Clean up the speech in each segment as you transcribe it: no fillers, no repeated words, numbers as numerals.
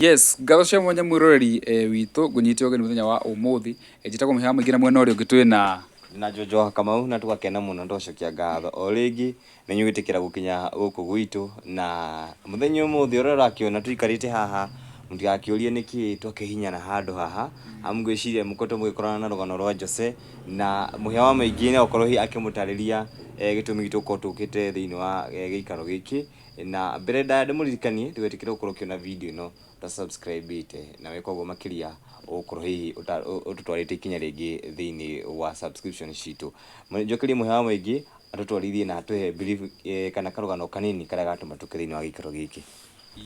Yes, ngatho cia mwanya mwĩroreri witũ, ngũnyite ũgeni mũthenya wa ũmũthĩ. Njĩtagwo Mũhĩa wa Mũingĩ na mwena ũrĩa ũngĩ twĩna na Jojo Kamau, na tũgakena mũno, tũgacokia ngatho o rĩngĩ nĩ inyuĩ gwĩtĩkĩra gũkinya gũkũ gwitũ. Na mũthenya ũmũthĩ ũrĩa ũrakĩona tũikarĩte haha, mũtigakĩũrie nĩkĩ twakĩhinyana handũ haha, amu ngwĩciria mũkoretwo mũgĩkorana na rũgano rwa Jose na Mũhĩa wa Mũingĩ, no akorwo hihi akĩmũtarĩria gĩtũmi gitũ gũkorwo tũkĩte thĩinĩ wa gĩikaro gĩkĩ. Na mbere ndaya ndĩmũririkanie, ndũgetĩkĩre gũkorwo ũkĩona video ĩno ũta subscribe ĩte, na weka ũguo makĩria ũgũkorwo hihi ũtũtwarĩte ikinya rĩngĩ thĩinĩ wa subscription citũ. Njokerie Mũhĩa wa Mũingĩ atũtwarithie na atũhe brief kana karũgano kanini karĩa gatũma tũke thĩinĩ wa gĩikaro gĩkĩ.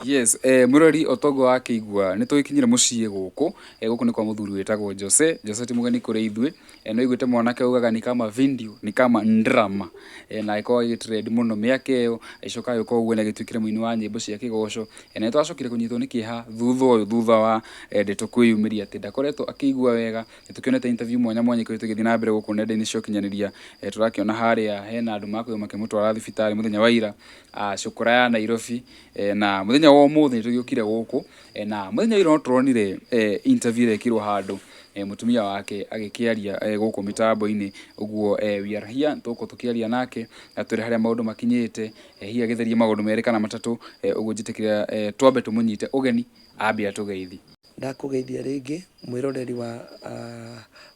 Yes, mwĩroreri, o toguo wakĩigua, nĩ tũgĩkinyire mũciĩ gũkũ. Gũkũ nĩ kwa mũthuri wĩtagwo Jose. Jose ti mũgeni kũrĩ ithuĩ. Nĩ ũiguĩte mwanake augaga ni kama video, ni kama drama. Na agĩkorwo agĩtrend mũno mĩaka ĩyo, agĩcoka agĩũka ũguo nĩ agĩtuĩkire mũini wa nyĩmbo cia kĩgoco. Na nĩ twacokire kũnyitwo nĩ kĩeha thutha ũyũ, thutha wa ndeto kwĩyumĩria atĩ ndakoretwo akĩigua wega. Nĩ tũkĩonete interview mwanya mwanya ikoretwo igĩthiĩ na mbere gũkũ nenda-inĩ cia ũkinyanĩria. Tũrakĩona harĩa hena andũ makorirwo makĩmũtwara thibitarĩ mũthenya wa ira, cukura ya Nairobi. Na mũthenya wa ũmũthĩ nĩ tũgĩũkire gũkũ, na mũthenya wa ira no tũronire interview ĩrekirwo handũ, mũtumia wake agĩkĩaria gũkũ mĩtambo-inĩ. Ũguo we are here, tũgũkorwo tũkĩaria nake atwĩre harĩa maũndũ makinyĩte, hihi agĩtherie maũndũ merĩ kana matatũ. Ũguo njĩtĩkĩra twambe tũmũnyite ũgeni ambe atũgeithie. Ndakũgeithia rĩngĩ mwĩroreri wa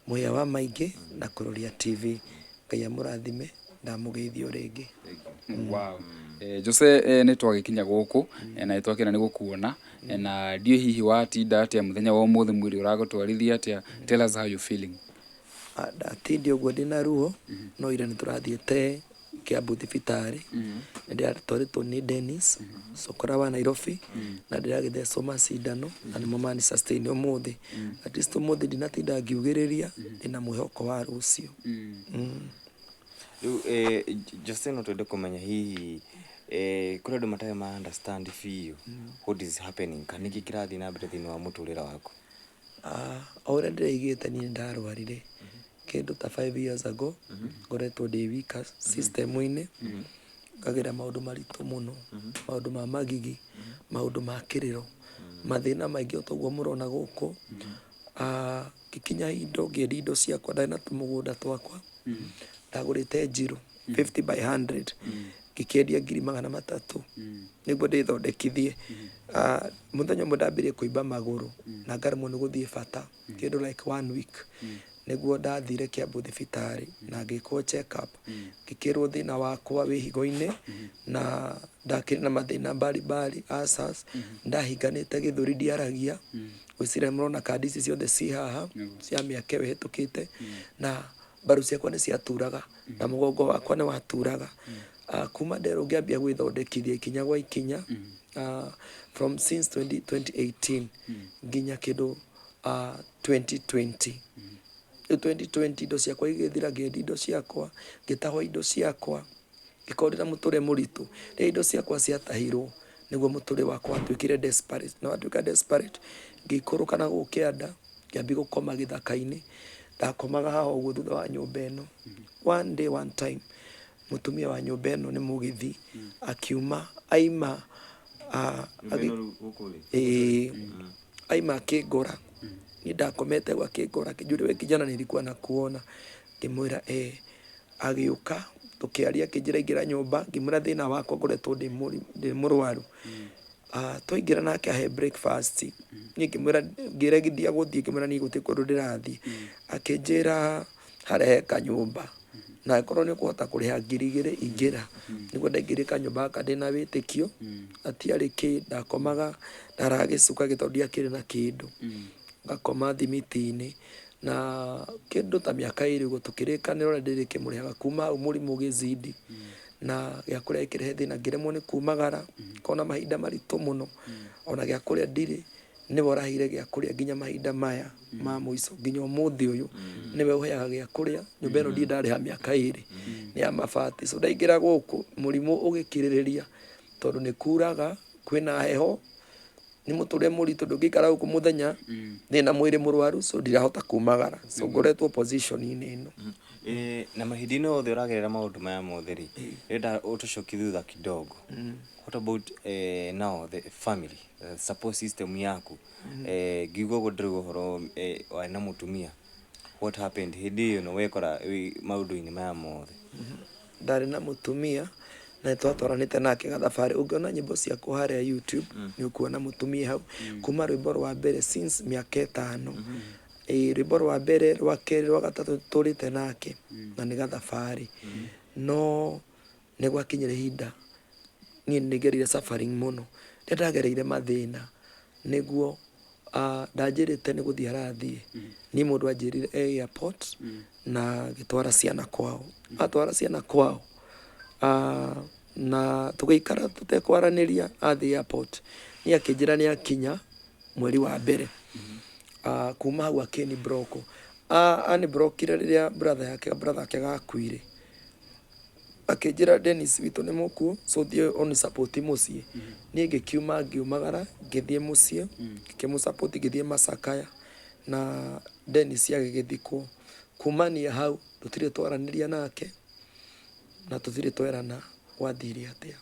Mũhĩa wa Maingĩ na Kũrũria TV. Ngai amũrathime, ndamũgeithia o rĩngĩ. Wow. Jose, nĩ twagĩkinya gũkũ na nĩ twakena nĩ gũkuona, na ndiũĩ hihi watinda atĩa mũthenya wa ũmũthĩ, mwĩrĩ ũragũtwarithia atĩa? Tell us how you feeling. Ndatinda ũguo ndĩna ruo, no ira nĩ tũrathiĩte Kiambu thibitarĩ, nĩ ndĩratwarĩtwo nĩ Dennis Cokora wa Nairobi, na ndĩragĩthecwo macindano na nĩmo mani sustain ũmũthĩ. At least ũmũthĩ ndinatinda ngiugĩrĩria, ndĩna mwĩhoko wa rũciũ. Rĩu Jose, no twende kũmenya hihi kũrĩ andũ matarĩ ma understand biũ what is happening, kana nĩkĩ kĩrathiĩ na mbere thĩinĩ wa mũtũrĩre waku. O ũrĩa ndĩraigĩte, niĩ ndarwarire kĩndũ ta 5 years ago. Ngoretwo ndĩ weaker system-inĩ, ngagera maũndũ maritũ mũno, maũndũ ma magigi, maũndũ ma kĩrĩro, mathĩna maingĩ o toguo mũrona gũkũ. Ngĩkinya indo ngĩendia indo ciakwa, ndarĩ na tũmũgũnda twakwa ndagũrĩte njirũ 50 by 100, ngĩkĩendia 300,000 nĩguo ndĩthondekithie. Mũthenya ũmwe ndambĩrĩrie kũimba magũrũ na ngaremwo nĩ gũthiĩ bata kĩndũ like one week, nĩguo ndathire Kiambu thibitarĩ na ngĩkwo check up, ngĩkĩrwo thĩna wakwa wĩ higo-inĩ, na ndakĩrĩ na mathĩna mbalimbali, ulcers, ndahinganĩte gĩthũri, ndiaragia. Ngwĩciria mũrona kandi ici ciothe ci haha cia mĩaka ĩyo ĩhĩtũkĩte, na mbaru ciakwa nĩ ciaturaga na mũgongo wakwa nĩ waturaga. Kuma nderwo ngĩambia gwĩthondekithia ikinya gwa ikinya, from since 20, 2018 nginya kĩndũ 2020. Rĩu 2020 indo ciakwa igĩthira, ngĩendia indo ciakwa, ngĩtahwo indo ciakwa, ngĩkorwo ndĩna mũtũrĩre mũritũ. Rĩrĩa indo ciakwa ciatahirwo, nĩguo mũtũrĩre wakwa watuĩkire desperate, na watuĩka desperate, ngĩikũrũka na gũkũ kĩanda, ngĩambia gũkoma gĩthaka-inĩ. Ndakomaga haha ũguo thutha wa nyũmba ĩno. One day, one time, mũtumia wa nyũmba ĩno nĩ mũgĩthi, akiuma aima ĩĩ, aima akĩngora niĩ ndakomete hau, akĩngora, akĩnjũria, "We kijana, nilikuwa nakuona." Ngĩmwĩra ĩĩ. Agĩũka tũkĩaria, akĩnjĩra ingĩra nyũmba. Ngĩmwĩra thĩna wakwa, ngoretwo ndĩ mũrwaru. Twaingĩra nake ahe breakfast, niĩ ngĩmwĩra, ngĩregithia gũthiĩ, ngĩmwĩra niĩ gũtirĩ kũndũ ndĩrathiĩ. Akĩnjĩra harĩa he kanyũmba, na angĩkorwo nĩ ũkũhota kũrĩha 2,000, ingĩra. Nĩguo ndaingĩrire kanyũmba gaka ndĩna wĩtĩkio, hatiarĩ kĩ ndakomaga, ndaraga gĩcuka tondũ ndiakĩrĩ na kĩndũ, ngakoma thimiti-inĩ na kĩndũ ta mĩaka 2 ũguo, tũkĩrĩkanĩra ũrĩa ndĩrĩkĩmũrĩhaga. Kuma hau mũrimũ ũgĩzidi na gĩa kũrĩa gĩkĩrehe thĩna, ngĩremwo nĩ kumagara kona mahinda maritũ mũno, ona gĩa kũrĩa ndirĩ. Nĩwe ũraheire gĩa kũrĩa nginya mahinda maya ma mũico, nginya ũmũthĩ ũyũ nĩwe ũheaga gĩa kũrĩa. Nyũmba ĩno ndirĩ ndarĩha mĩaka 2, nĩ ya mabati. So ndaingĩra gũkũ, mũrimũ ũgĩkirĩrĩria tondũ nĩ kuraga, kwĩna heho. Nĩ mũtũrĩre mũritũ, ndũngĩikara gũkũ mũthenya ndĩna mwĩrĩ mũrwaru, so ndirahota kumagara, so ngoretwo position-inĩ ĩno. Eh, na mahinda-inĩ othe ũragerera maũndũ maya mothe rĩ, ndĩrenda ũtũcokie thutha kidogo. What about now the family, the support system yaku? Ngĩigua ũguo ndĩraigua ũhoro warĩ na mũtumia. What happened hĩndĩ ĩyo na wekora wĩ maũndũ-inĩ maya mothe? Ndarĩ na mũtumia na nĩ twatwaranĩte nake gathabarĩ. Ũngĩona nyĩmbo ciakwa harĩa YouTube nĩ ũkuona mũtumia hau kuma rwĩmbo rwa mbere since mĩaka 5. Ĩĩ, rwĩmbo rwa mbere, rwa kerĩ, rwa gatatũ tũrĩte nake na nĩ gathabarĩ. No nĩ gwakinyire ihinda niĩ nĩ ngereire suffering mũno. Rĩrĩa ndagereire mathĩna nĩguo ndanjĩrĩte nĩ gũthiĩ arathiĩ. Niĩ mũndũ anjĩrire e airport na agĩtwara ciana kwao. Atwara ciana kwao na tũgĩikara tũtekwaranĩria athiĩ airport. Niĩ akĩnjĩra nĩ akinya mweri wa mbere. Kuma hau akĩni block. Ani blockire rĩrĩa brother yake brother ake gakuire. Akĩnjĩra Dennis witũ nĩ mũkuũ, so thiĩ ũni support mũciĩ. Niĩ ngĩkiuma ngiumagara ngĩthiĩ mũciĩ ngĩkĩmũ support, ngĩthiĩ macakaya na Dennis agĩgĩthikwo. Kumania hau tũtirĩ twaranĩria nake na tũtirĩ twerana gwathire atĩa.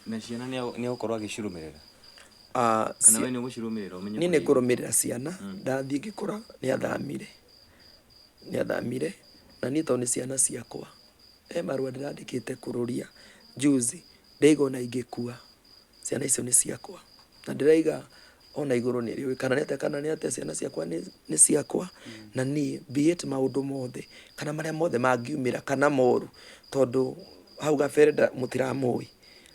Na ciana nĩ egũkorwo agĩcirũmĩrĩra? Kana we nĩ ũgũcirũmĩrĩra ũmenye Niĩ nĩ kũrĩa irĩ? Ngũrũmĩrĩra ciana. Ndathiĩ ngĩkora nĩ athamire, nĩ athamire, na niĩ tondũ nĩ ciana ciakwa, he marũa ndĩrandĩkĩte kũrũria juzi, ndaiga ona ingĩkua ciana icio nĩ ciakwa, na ndĩraiga ona igũrũ nĩ rĩũĩ kana nĩ atĩa, kana nĩ atĩa, ciana ciakwa nĩ ciakwa. Na niĩ be it maũndũ mothe kana marĩa mothe mangiumĩra kana moru, tondũ hau gabere mũtiramũĩ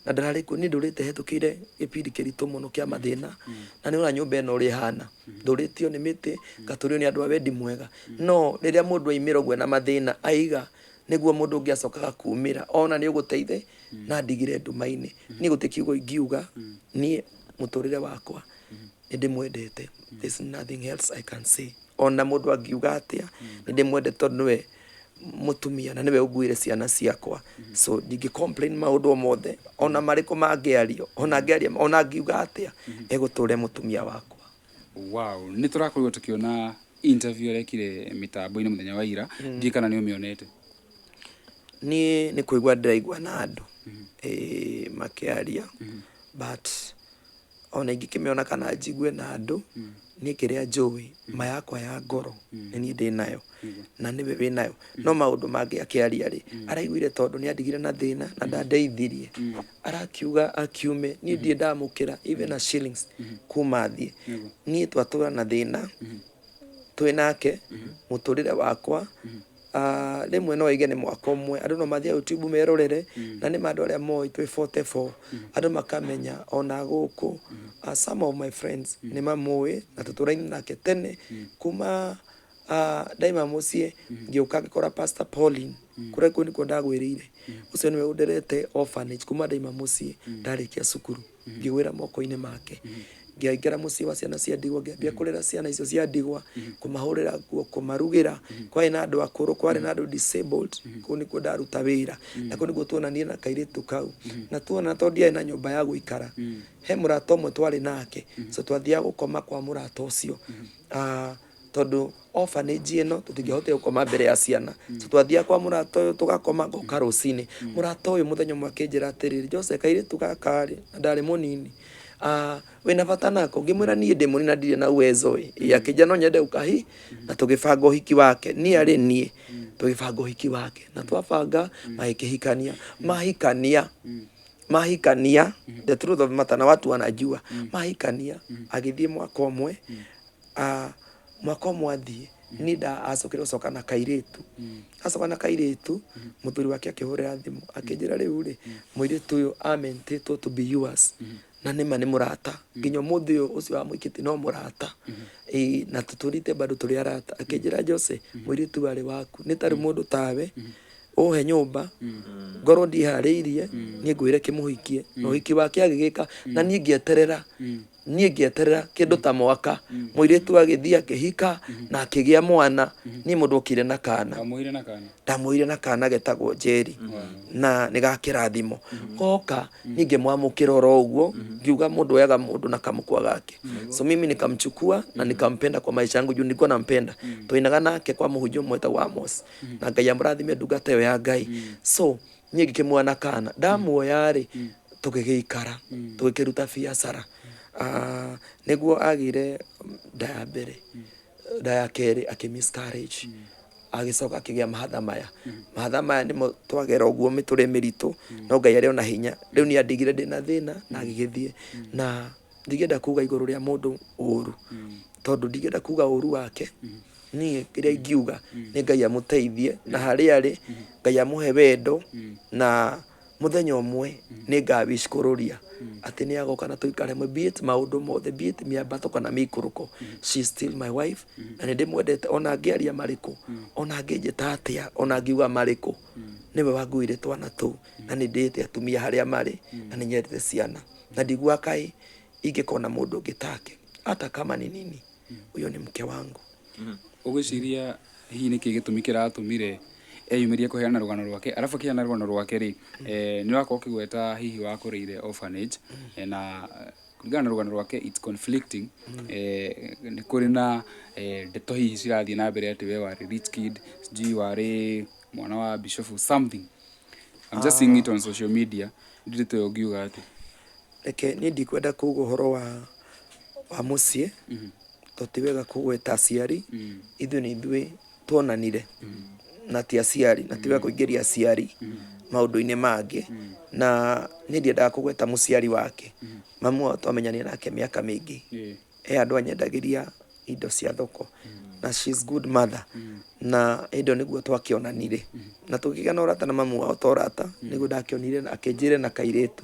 na ndararĩ kuo. Niĩ ndũrĩte hetũkĩire gĩbindi kĩritũ mũno kĩa mathĩna, na nĩ ũrona nyũmba ĩno ũrĩa ĩhana, ndũrĩtio nĩ mĩtĩ, ngatũrio nĩ andũ a wendi mwega. No rĩrĩa mũndũ aimĩra ũguo na mathĩna aiga nĩguo mũndũ ũngĩ acokaga kumĩra ona nĩ ũgũteithe na ndigire nduma-inĩ. Niĩ gũtirĩ kiugo ingiuga, niĩ mũtũrĩre wakwa nĩ ndĩmwendete. There's nothing else I can say. Ona mũndũ angiuga atĩa, nĩ ndĩmwendete tondũ nĩwe mũtumia na nĩwe ũnguĩre ciana ciakwa, so ndingĩ complain maũndũ o mothe ona marĩkũ mangĩario, ona angĩaria, ona angiuga atĩa, egũtũre mũtumia wakwa. Wow, nĩ tũrakorirwo tũkĩona interview arekire mĩtambo-inĩ mũthenya wa ira, ndiũĩ kana nĩ ũmĩonete. Niĩ nĩ kũigua ndĩraigua na andũ makĩaria, but ona ingĩkĩmĩona kana njigue na andũ, niĩ kĩrĩa njũĩ, ma yakwa ya ngoro nĩ niĩ ndĩnayo na nĩwe wĩnayo. No maũndũ mangĩ akĩaria rĩ, araiguire tondũ nĩ andigire na thĩna na ndandeithirie, arakiuga akiume. Niĩ ndirĩ ndamũkĩra even a shillings kuma thiĩ. Niĩ twatũra na thĩna twĩ nake mũtũrĩre wakwa. Rĩmwe no oige nĩ mwaka ũmwe, andũ no mathiĩ YouTube merorere, na nĩ ma andũ arĩa moĩ twĩ 44, andũ makamenya ona gũkũ. Some of my friends nĩ mamũĩ na tũtũraine nake tene kuma ndaima mũciĩ ngĩũka ngĩkora Pastor Pauline kũrĩa kũu nĩkuo ndagwĩrĩire. Ũcio nĩwe ũnderete orphanage kuma ndaima mũciĩ, ndarĩkia cukuru ngĩgwĩra moko-inĩ make, ngĩaingĩra mũciĩ wa ciana cia ndigwa, ngĩambia kũrera ciana icio cia ndigwa, kũmahũrĩra nguo, kũmarugĩra. Kwarĩ na andũ akũrũ, kwarĩ na andũ disabled. Kũu nĩkuo ndaruta wĩra na kũu nĩkuo tuonanire na kairĩtu kau na tuona tondũ ndiarĩ na nyũmba ya gũikara, he mũrata ũmwe twarĩ nake, so twathiaga gũkoma kwa mũrata ũcio. Tondũ orphanage ĩno tũtingĩahotire gũkoma mbere ya ciana, so twathiaga kwa mũrata ũyũ tũgakoma, ngoka rũcinĩ. Mũrata ũyũ mũthenya ũmwe akĩnjĩra atĩrĩrĩ, "Jose, kairĩtu gaka rĩ, na ndarĩ mũnini, wĩna bata nako?" Ngĩmwĩra niĩ ndĩ mũnini na ndirĩ na uwezo ĩ. Akĩnjĩra no nyende gũkahi na tũgĩbanga ũhiki wake. Niĩ arĩ niĩ tũgĩbanga ũhiki wake na twabanga magĩkĩhikania, mahikania, mahikania. The truth of matter, na watu wanajua, mahikania agĩthiĩ mwaka ũmwe. Mwaka ũmwe athiĩ, niĩ nda acokire gũcoka na kairĩtu, acoka na kairĩtu, mũthuri wake akĩhũrĩra thimũ akĩnjĩra, "Rĩu rĩ, mũirĩtu ũyũ amentĩtwo to be yours." Na nĩma nĩ mũrata nginya ũmũthĩ ũyũ, ũcio wamũikĩtie no mũrata. Ĩĩ, na tũtũrĩte bado tũrĩ arata. Akĩnjĩra, "Jose, mũirĩtu ũyũ arĩ waku, nĩ tarĩ mũndũ tawe ũhe nyũmba, ngorwo ndiharĩirie niĩ ngwĩre kĩmũhikie." Na ũhiki wake agĩgĩka na niĩ ngĩeterera. Niĩ ngĩeterera kĩndũ ta mwaka, mũirĩtu agĩthiĩ akĩhika na akĩgĩa mwana. Niĩ mũndũ okire na kana. Wamũheire na kana? Ndamũheire na kana getagwo Njeri, na nĩ ga kĩrathimo. Goka niĩ ngĩmwamũkĩra oro ũguo, ngiuga mũndũ oyaga mũndũ na kamũkwa gake. So mimi nikamchukua na nikampenda kwa maisha yangu juu nilikuwa nampenda. Twainaga nake kwa mũhunjia ũmwe wetagwo Amos, na Ngai amũrathime ndungata ĩyo ya Ngai. So niĩ ngĩkĩmuoya na kana. Ndamuoya rĩ, tũgĩgĩikara, tũgĩkĩruta biacara. Nĩguo agĩire nda ya mbere, nda ya kerĩ akĩ miscarriage, agĩcoka akĩgĩa mahatha maya. Mahatha maya nĩmo twagera ũguo mĩtũrĩre mĩritũ, no Ngai arĩ o na hinya. Rĩu niĩ andigire ndĩna thĩna na agĩgĩthiĩ. Na ndingĩenda kuga igũrũ rĩa mũndũ ũru, tondũ ndingĩenda kuga ũru wake. Niĩ kĩrĩa ingiuga nĩ Ngai amũteithie, na harĩa arĩ Ngai amũhe wendo, na mũthenya ũmwe nĩ nga wish kũrũria atĩ nĩ agoka na tũikare hamwe, be it maũndũ mothe, be it mĩambato kana mĩikũrũko, she is still my wife na nĩ ndĩmwendete. Ona angĩaria marĩkũ, ona angĩnjĩta atĩa, ona angiuga marĩkũ, nĩwe wanguĩire twana tũu, na nĩ ndĩĩte atumia harĩa marĩ, na nĩ nyendete ciana, na ndiguaga kaĩ ingĩkorwo na mũndũ ũngĩ take, hata kama ni nini, huyo ni mke wangu. Ũgwĩciria hihi nĩkĩ gĩtũmi kĩratũmire eyumĩrie kũheana rũgano rwake? Arabu akĩheana rũgano rwake rĩ, nĩ ũrakorwo ũkĩgweta hihi wakũrĩire orphanage, na kũringana na rũgano rwake it's conflicting. Nĩ kũrĩ na ndeto hihi cirathiĩ na mbere atĩ we warĩ rich kid, sijui warĩ mwana wa bishofu something. I'm just seeing it on social media. Ndirĩ tũĩ ũngiuga atĩa. Reke niĩ ndikwenda kuga ũhoro wa mũciĩ, tondũ ti wega kũgweta aciari. Ithuĩ nĩ ithuĩ tuonanire na ti aciari, na ti wega kũingĩria aciari maũndũ-inĩ mangĩ. Na niĩ ndiendaga kũgweta mũciari wake. Mamu wao twamenyanire nake mĩaka mĩingĩ. He andũ anyendagĩria indo cia thoko, na she's good mother, na hĩndĩ ĩyo nĩguo twakĩonanire na tũkĩgĩa na ũrata na mamu wao, to ũrata nĩguo ndakĩonire na akĩnjĩra na kairĩtu,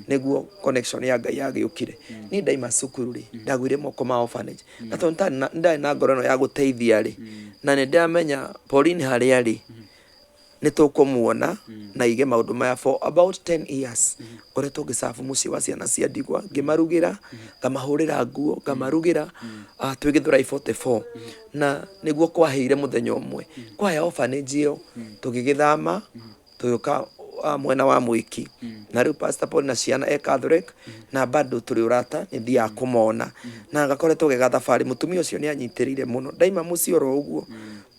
nĩguo connection ya Ngai yagĩũkire. Niĩ ndaima cukuru rĩ, ndagũire moko ma orphanage, na tondũ ndarĩ na ngoro ĩno ya gũteithia rĩ, na nĩ ndĩramenya Pauline harĩa arĩ nĩ tũkũmuona na aige maũndũ maya. For about 10 years ngoretwo ngĩcabu mũciĩ wa ciana cia ndigwa, ngĩmarugĩra, ngamahũrĩra nguo, ngamarugĩra, twĩ Gĩthũrai 44. Na nĩguo kwahĩire mũthenya ũmwe kwaya orphanage ĩyo, tũgĩgĩthama tũgĩũka mwena wa Mwĩki, na rĩu Pastor Paul na ciana e Catholic, na bado tũrĩ ũrata, nĩ thiaga kũmona na gakoretwo ge gathabarĩ. Mũtumia ũcio nĩ anyitĩrĩire mũno. Ndaima mũciĩ oro ũguo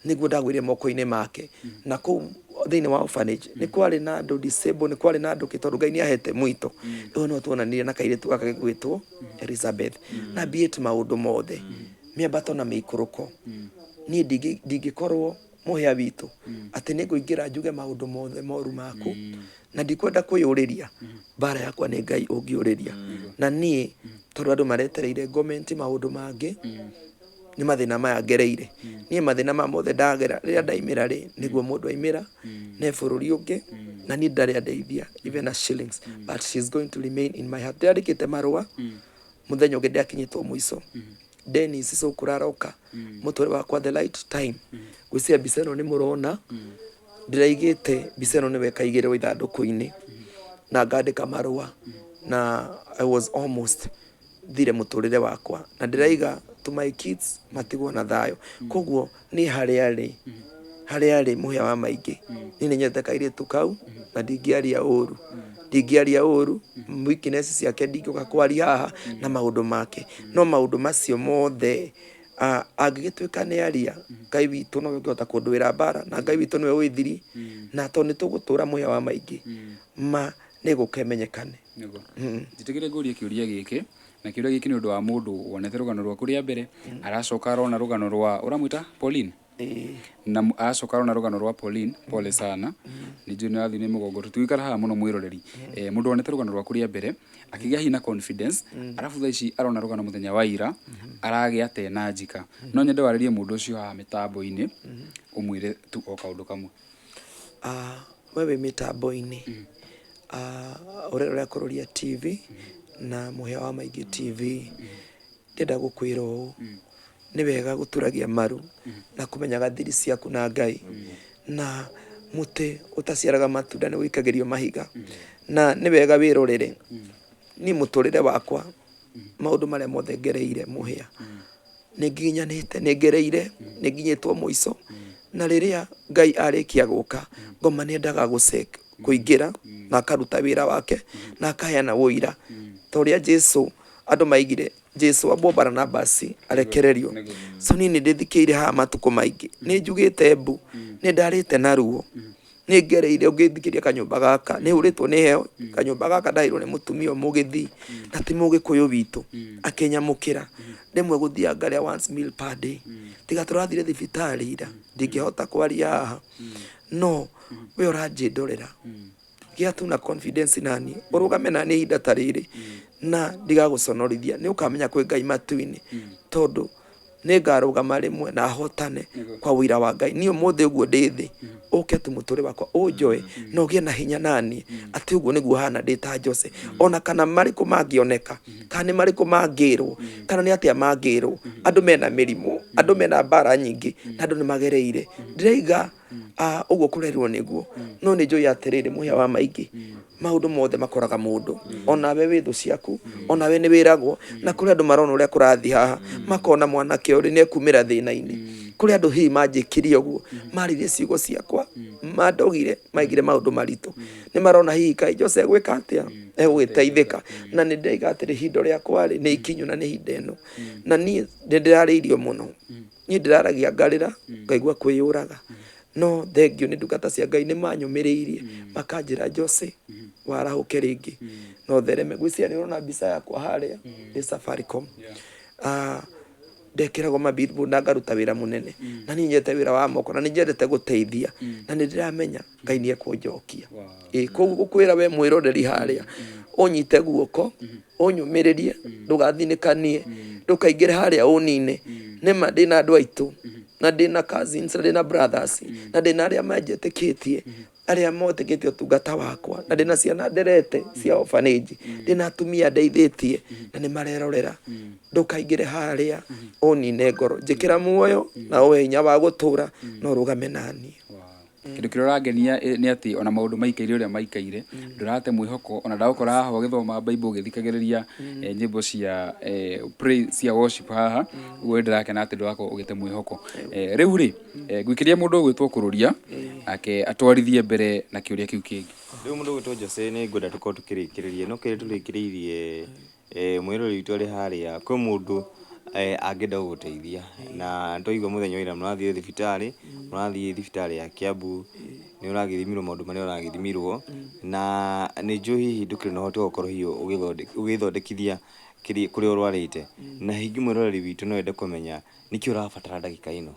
nĩguo ndagũire moko-inĩ make, na kũu thĩinĩ wa orphanage nĩ kwarĩ na andũ disabled, nĩ kwarĩ na andũ kĩ, tondũ Ngai nĩ ahete mwĩto. Rĩu no tuonanire na kairĩtu gaka gegwĩtwo Elizabeth, na be it maũndũ mothe, mĩambato na mĩikũrũko, niĩ ndingĩkorwo mũhĩa witũ atĩ nĩ ngũingĩra njuge maũndũ mothe moru maku, na ndikwenda kwĩyũrĩria mbara yakwa nĩ Ngai ũngĩũrĩria. Na niĩ tondũ andũ maretereire ngomenti maũndũ mangĩ, nĩ mathĩna maya ngereire niĩ, mathĩna maya mothe ndagera rĩrĩa ndaimĩra rĩ, nĩguo mũndũ aimĩra ne bũrũri ũngĩ, na niĩ ndarĩ andeithia even a shillings, but she's going to remain in my heart. Ndĩrandĩkĩte marũa, mũthenya ũngĩ ndĩakinyĩtwo mũico. Dennis Cũkũra aroka mũtũrĩre wakwa the right time. Ngwĩciria mbica ĩno nĩ mũrona ndĩraigĩte mbica ĩno nĩwe ĩkaigĩrĩrwo ithandũkũ-inĩ na ngandĩka marũa, na I was almost thire mũtũrĩre wakwa, na ndĩraiga to my kids matigwo na thayũ. Koguo niĩ harĩa arĩ mũhĩa wa maingĩ, niĩ nĩ nyendete kairĩtu kau na ndingĩaria ũru, ndingĩaria ũru weakness ciake, ndingĩũka kwaria haha na maũndũ make, no maũndũ macio mothe angĩgĩtuĩka nĩ aria, Ngai witũ nowe ũngĩhota kũndũĩra mbara, na Ngai witũ nĩwe wĩ thiri, na tondũ nĩ tũgũtũra mũhĩa wa maingĩ ma nĩ gũka ĩmenyekane. Nĩguo. Njĩtĩkĩre ngũrie kĩũria gĩkĩ, na kĩũria gĩkĩ nĩ ũndũ wa mũndũ wonete rũgano rwaku rĩa mbere, aracoka arona rũgano rwa ũramwĩta Pauline, na aracoka arona rũgano rwa Pauline. Pole sana, nĩ njũĩ nĩ ũrathiĩ nĩ mũgongo, tũtigũikara haha mũno mwĩroreri. Mũndũ wonete rũgano rwaku rĩa mbere akĩgĩa hihi na confidence, arabu thaa ici arona rũgano mũthenya wa ira aragĩa te na njika, no nyende warĩrie mũndũ ũcio haha mĩtambo-inĩ, ũmwĩre tu o kaũndũ kamwe. We wĩ mĩtambo-inĩ, ũrerorera Kũrũria TV na Mũhĩa wa Maingĩ TV, ndĩrenda gũkwĩra ũũ, nĩ wega gũturagia maru na kũmenyaga thiri ciaku na Ngai, na mũtĩ ũtaciaraga matunda nĩ wĩikagĩrio mahiga, na nĩ wega wĩrorere. Niĩ mũtũrĩre wakwa Maũndũ marĩa mothe ngereire mũhĩa, nĩ ngiginyanĩte, nĩ ngereire, nĩ nginyĩtwo mũico. Na rĩrĩa Ngai arĩkia gũka, ngoma nĩ endaga kũingĩra na akaruta wĩra wake na akaheana ũira. Ta ũrĩa Jesu andũ maigire Jesu ambwo Baranabasi arekererio. So niĩ nĩ ndĩthikĩire haha matukũ maingĩ, nĩ njugĩte mbu, nĩ ndarĩte na ruo. Nĩ ngereire ũngĩthikĩria kanyũmba gaka nĩ hũrĩtwo nĩ heho. Kanyũmba gaka ndaheirwo nĩ mũtumia mũgĩthii na ti mũgĩkũyũ witũ, akĩnyamũkĩra. Rĩmwe gũthiaga ngarĩa once meal per day. Tiga tũrathire thibitarĩ ira, ndingĩhota kwaria haha. No we ũranjĩndorera, gĩa tu na confidence naniĩ, ũrũgame naniĩ ihinda ta rĩrĩ na ndigagũconorithia. Nĩ ũkamenya kwĩ Ngai matu-inĩ, tondũ nĩ ngarũgama rĩmwe na hotane kwa ũira wa Ngai. Niĩ ũmũthĩ ũguo ndĩ thĩ, ũke tu mũtũrĩre wakwa ũnjoe na ũgĩe na hinya naniĩ, atĩ ũguo nĩguo hana ndĩ ta Jose. Ona kana marĩkũ mangĩoneka, kana nĩ marĩkũ mangĩrwo, kana nĩ atĩa mangĩrwo, andũ mena mĩrimũ, andũ mena mbara nyingĩ, na andũ nĩ magereire. Ndĩraiga ũguo kũrerwo nĩguo, no nĩ njũĩ atĩrĩrĩ, mũhĩa wa maingĩ, maũndũ mothe makoraga mũndũ. Onawe wĩ thũ ciaku, onawe nĩ wĩragwo, na kũrĩ andũ marona ũrĩa kũrathiĩ haha, makona mwanake ũrĩ nĩ ekumĩra thĩna-inĩ. Kũrĩ andũ hihi manjĩkire ũguo, maririe ciugo ciakwa, mandogire, maigire maũndũ maritũ. Nĩ marona hihi kaĩ Jose egwĩka atĩa, egũgĩteithĩka. Na nĩ ndĩraiga atĩrĩ, ihinda rĩakwa rĩ, nĩ ikinyu na nĩ ihinda ĩno. Na niĩ nĩ ndĩrarĩirio mũno. Niĩ ndĩraragia ngarĩra, ngaigua kwĩyũraga. No thengiũ nĩ ndungata cia Ngai nĩ manyũmĩrĩirie, makanjĩra Jose, warahũke rĩngĩ na ũthereme. Ngwĩciria nĩ ũrona mbica yakwa harĩa ndĩ Safaricom. Ndekĩragwo ma billboard na ngaruta wĩra mũnene. Na niĩ nyendete wĩra wa moko na nĩ nyendete gũteithia na nĩ ndĩramenya Ngai nĩ ekũnjokia. Ĩĩ koguo ngũkwĩra we mwĩroreri harĩa, ũnyite guoko, ũnyũmĩrĩrie, ndũgathinĩkanie, ndũkaingĩre harĩa ũnine. Nĩma ndĩna andũ aitũ, na ndĩna cousins, na ndĩna brothers, na ndĩna arĩa manjĩtĩkĩtie, arĩa metĩkĩtie ũtungata wakwa, na ndĩna ciana nderete cia orphanage, ndĩna atumia ndeithĩtie na nĩ marerorera. Ndũkaingĩre harĩa ũnine ngoro, njĩkĩra muoyo na ũhe hinya wa gũtũra na ũrũgame naniĩ. Kĩndũ kĩrĩa ũrangenia nĩ atĩ ona maũndũ maikaire ũrĩa maikaire, ndũrate mwĩhoko, ona ndagũkora haha ũgĩthoma Bible ũgĩthikagĩrĩria nyĩmbo cia praise, cia worship haha, ũguo nĩ ndĩrakena atĩ ndũrakorwo ũgĩte mwĩhoko. Rĩu rĩ, ngũikĩria mũndũ ũgwĩtwo Kũrũria, nake atwarithie mbere na kĩũria kĩu kĩngĩ. Rĩu mũndũ ũgwĩtwo Jose nĩ ngwenda tũkorwo tũkĩrĩkĩrĩria, no kĩrĩa tũrĩkĩrĩirie mwĩroreri witũ arĩ harĩa, kwĩ mũndũ angĩenda gũgũteithia, na nĩtwaigua mũthenya wa ira mũrathiĩ thibitarĩ, mũrathiĩ thibitarĩ ya Kiambu, nĩ ũragĩthimirwo maũndũ marĩa ũragĩthimirwo, na nĩ njũĩ hihi ndũkĩrĩ na ũhoti wa gũkorwo hihi ũgĩthondekithia kũrĩa ũrwarĩte, na hihi mwĩroreri witũ no ende kũmenya nĩkĩ ũrabatara ndagĩka ĩno?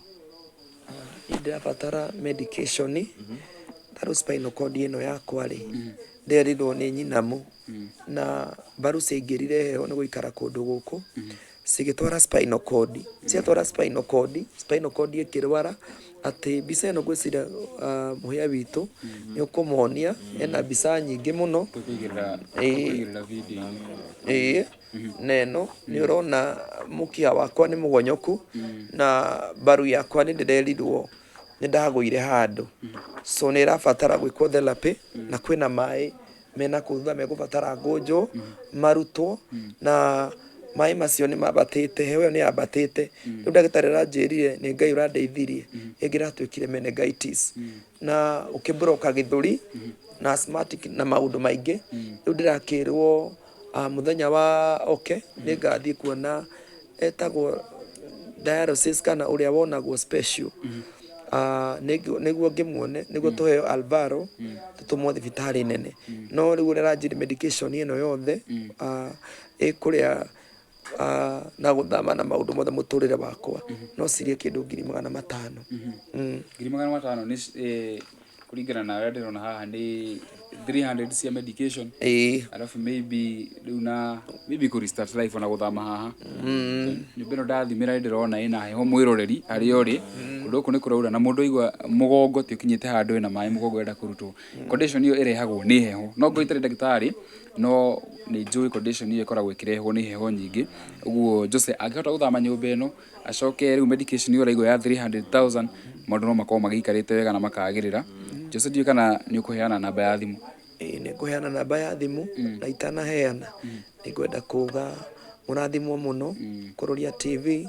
Niĩ ndĩrabatara medication, ta rĩu spinal cord ĩno yakwa rĩ, nderirwo nĩ nyinamu, na mbaru ciaingĩrire heho nĩ gũikara kũndũ gũkũ, cigĩtwara spinal cord, ciatwara spinal cord, spinal cord ĩkĩrwara, atĩ mbica ĩno ngwĩciria mũhĩa witũ nĩ ũkũmonia, ĩna mbica nyingĩ mũno. Ĩĩ, na ĩno nĩ ũrona mũkiha wakwa nĩ mũgonyoku, na mbaru yakwa nĩ ndĩrerirwo nĩ ndagũire handũ, so nĩ ĩrabatara gwĩkwo therapy, na kwĩna maĩ mena kũu thutha megũbatara ngũnjwo, marutwo, na maĩ macio nĩ mambatĩte, heho ĩyo nĩ yambatĩte, rĩu ndagĩtarĩ aranjĩrire nĩ Ngai ũrandeithirie, ĩngĩratuĩkire meningitis, na ũkĩ block gĩthũri, na asthmatic na maũndũ maingĩ, rĩu ndĩrakĩrwo mũthenya wa oke nĩ ngathiĩ kuona etagwo dialysis kana ũrĩa wonagwo special, nĩguo ngĩmuone, nĩguo tũheo Alvaro tũtũmwo thibitarĩ nene. No rĩu ũrĩa aranjĩrire medication ĩno yothe ĩkũrĩa na gũthama na maũndũ mothe mũtũrĩre wakwa no cirĩe kĩndũ 500,000. 500,000 nĩ kũringana na ũrĩa ndĩrona haha nĩ 300 cia medication, arabu maybe rĩu na maybe kũ restart life ona gũthama haha. Nyũmba ĩno ndathimĩra nĩ ndĩrona ĩna heho, mwĩroreri harĩa ũrĩ, kũndũ gũkũ nĩ kũraura na mũndũ aigua mũgongo ti ũkinyĩte handũ ĩna maĩ mũgongo ĩrenda kũrutwo. Condition ĩyo ĩrehagwo nĩ heho, no ngorwo itarĩ ndagĩtarĩ, no nĩ njũĩ condition ĩyo ĩkoragwo ĩkĩrehwo nĩ heho nyingĩ. Ũguo Jose angĩhota gũthama nyũmba ĩno, acoke rĩu medication ĩyo ũraigua ya 300,000, maũndũ no makorwo magĩikarĩte wega na makagĩrĩra. Jose, ndiũĩ kana nĩ ũkũheana namba ya thimũ. Ĩĩ, nĩ ngũheana namba ya thimũ, na itanaheana nĩ ngwenda kuga Mũrathimwo mũno Kũrũria TV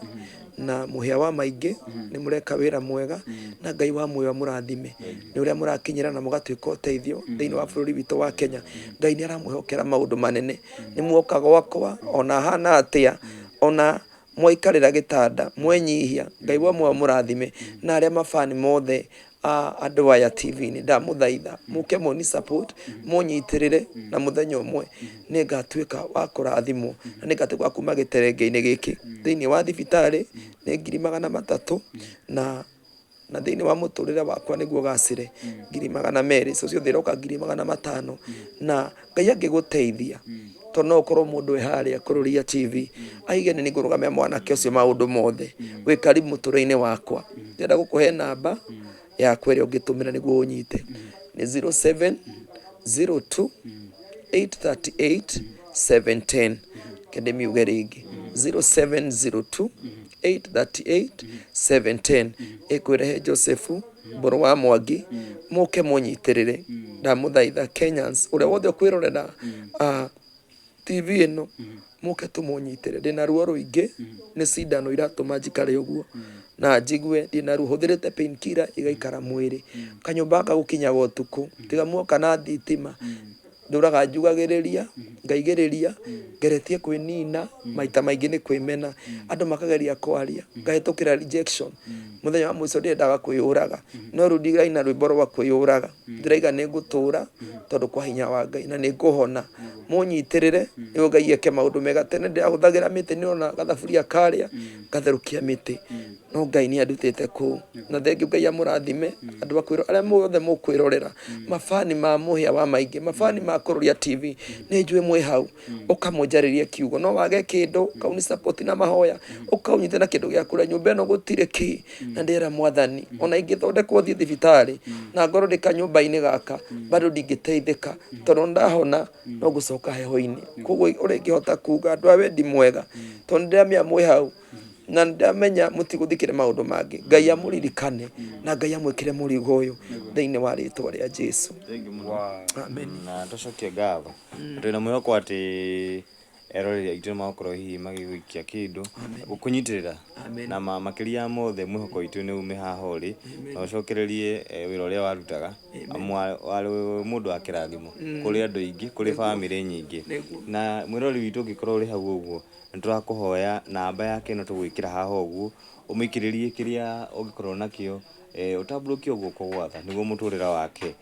na mũhĩa wa maingĩ, nĩ mũreka wĩra mwega na Ngai wa muoyo amũrathime nĩ ũrĩa mũrakinyĩra na mũgatuĩka ũteithio thĩinĩ wa bũrũri witũ wa Kenya. Ngai nĩ aramwĩhokera maũndũ manene. Nĩ muoka gwakwa ona hana atĩa, ona mwaikarĩra gĩtanda mwenyihia, Ngai wa muoyo amũrathime. Na arĩa mabani mothe a andũ aya TV-inĩ, ndamũthaitha mũke mũni support, mũnyitĩrĩre, na mũthenya ũmwe nĩ ngatuĩka wa kũrathimwo na nĩ ngatuĩka wa kuma gĩterenge-inĩ gĩkĩ. Thĩinĩ wa thibitarĩ nĩ 300,000 na thĩinĩ wa mũtũrĩre wakwa nĩguo gacĩre 200,000, icio ciothe iroka 500,000. Na Ngai angĩgũteithia, tondũ no ũkorwo mũndũ wĩ harĩa kũrũria TV aige nĩ ngũrũgamia mwanake ũcio maũndũ mothe, wĩ karibu mũtũrĩre-inĩ wakwa. Ndĩrenda gũkũhe namba yakwa ĩrĩa ũngĩtũmĩra nĩguo ũnyite, nĩ 0702 838 710. Reke ndĩmiuge rĩngĩ, 0702 838 710. Ĩkwĩrehe Joseph Mbũrũ wa Mwangi, mũke mũnyitĩrĩre. Ndamũthaitha Kenyans, ũrĩa wothe ũkwĩrorera TV ĩno, mũke tũmũnyitĩrĩre. Ndĩna ruo rũingĩ, nĩ cindano iratũma njikare ũguo na njigue ndĩna ruo. Hũthĩrĩte pain killer igaikara mwĩrĩ. Kanyũmba gaka gũkinyaga ũtukũ, tiga muoka na thitima. Ndũraga njugagĩrĩria, ngaigĩrĩria, ngeretie kwĩnina, maita maingĩ nĩ kwĩmena. Andũ makageria kwaria, ngahĩtũkĩra rejection. Mũthenya wa mũico ndĩrendaga kwĩyũraga, no rĩu ndiraina rwĩmbo rwa kwĩyũraga. Ndĩraiga nĩ ngũtũra tondũ kwa hinya wa Ngai na nĩ ngũhona. Mũnyitĩrĩre nĩguo Ngai eke maũndũ mega. Tene ndĩrahũthagĩra mĩtĩ, nĩũrona gathaburia karĩa ngatherũkia mĩtĩ. No Ngai nĩ andutĩte kũu. Na thengiũ Ngai amũrathime andũ a kwĩrorera, arĩa mothe mũkwĩrorera, mabani ma mũhĩa wa maingĩ, mabani ma kũrũria TV, nĩ njũĩ mwĩ hau, ũka mũnjarĩrie kiugo. No wage kĩndũ, ũkaũni support na mahoya, ũkaũnyite na kĩndũ gĩa kũrĩa. Nyũmba ĩno gũtirĩ kĩ, na ndĩrera Mwathani, ona ingĩthondekwo thiĩ thibitarĩ, na ngorwo ndĩ kanyũmba-inĩ gaka, bado ndingĩteithĩka, tondũ ndahona no ngũcoka heho-inĩ. Koguo ũrĩa ingĩhota kuga, andũ a wendi mwega, tondũ nĩ ndĩramenya mwĩ hau, na ndamenya mũtigũthikĩre maũndũ mangĩ. Ngai amũririkane na Ngai amwĩkĩre mũrigo ũyũ thĩinĩ wa rĩtwa rĩa Jesu. Amen. Na tũcokie ngatho twĩna mwĩhoko atĩ eroreri aitũ nĩ magũkorwo hihi magĩgũikia kĩndũ gũkũnyitĩrĩra. Amen. Na makĩria ya mothe mwĩhoko witũ nĩ ume haha ũrĩ na ũcokererie wĩra ũrĩa warutaga, amu warĩ mũndũ wa kĩrathimo kũrĩ andũ aingĩ, kũrĩ bamĩrĩ nyingĩ. Na mwĩroreri witũ ũngĩkorwo ũrĩ hau ũguo, nĩ tũrakũhoya namba yake ĩno tũgwĩkĩra haha ũguo, ũmũikĩrĩrie kĩrĩa ũngĩkorwo nakĩo, ũtambũrũkie guoko gwa tha nĩguo mũtũrĩre wake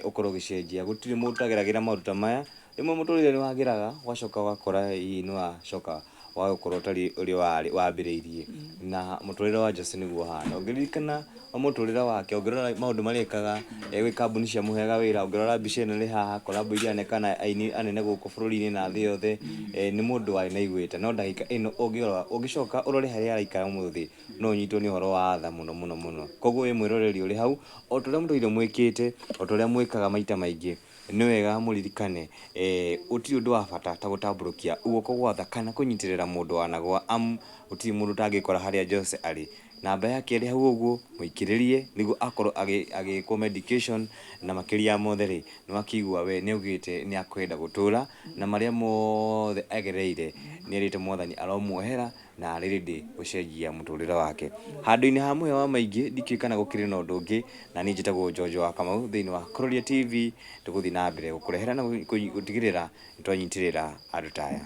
ũkorwo ũgĩcenjia. Gũtirĩ mũndũ ũtageragĩra maũndũ ta maya, rĩmwe mũtũrĩre nĩ wagĩraga ũgacoka ũgakora hihi nĩ wacoka wagũkorwo ũtariĩ ũrĩa warĩ wambĩrĩirie. Na mũtũrĩre wa Jose nĩguo ũhana. Ũngĩririkana mũtũrĩre wake, ũngĩrora maũndũ marĩa ekaga, gwĩ kambuni ciamũheaga wĩra, ũngĩrora mbica ĩno ĩrĩ haha, collabo iria aneka na aini anene gũkũ bũrũri-inĩ na thĩ yothe, nĩ mũndũ warĩ na igweta. No ndagĩka ĩno ũngĩrora, ũngĩcoka ũrore harĩa araikara ũmũthĩ, no ũnyitwo nĩ ũhoro wa tha mũno mũno mũno. Koguo wĩ mwĩroreri ũrĩ hau, o ta ũrĩa mũtũire mwĩkĩte, o ta ũrĩa mwĩkaga maita maingĩ, nĩ wega mũririkane gũtirĩ ũndũ wa bata ta gũtambũrũkia guoko gwa tha kana kũnyitĩrĩra mũndũ wanagwa, amu gũtirĩ mũndũ ũtangĩkora harĩa Jose arĩ. Namba yake ĩrĩ hau ũguo, mũikĩrĩrie nĩguo akorwo agĩkwo medication, na makĩria ya mothe rĩ, nĩ wakĩigua we nĩ augĩte nĩ akwenda gũtũra, na marĩa mothe agereire nĩ erĩte Mwathani aromuohera na arĩ ready gũcenjia mũtũrĩre wake. Handũ-inĩ ha mũhĩa wa maingĩ ndikĩũĩ kana gũkĩrĩ na ũndũ ũngĩ, na niĩ njĩtagwo Njonjo wa Kamau thĩinĩ wa Kururia TV, tũgũthiĩ na mbere gũkũrehera na gũtigĩrĩra nĩ twanyitĩrĩra andũ ta aya.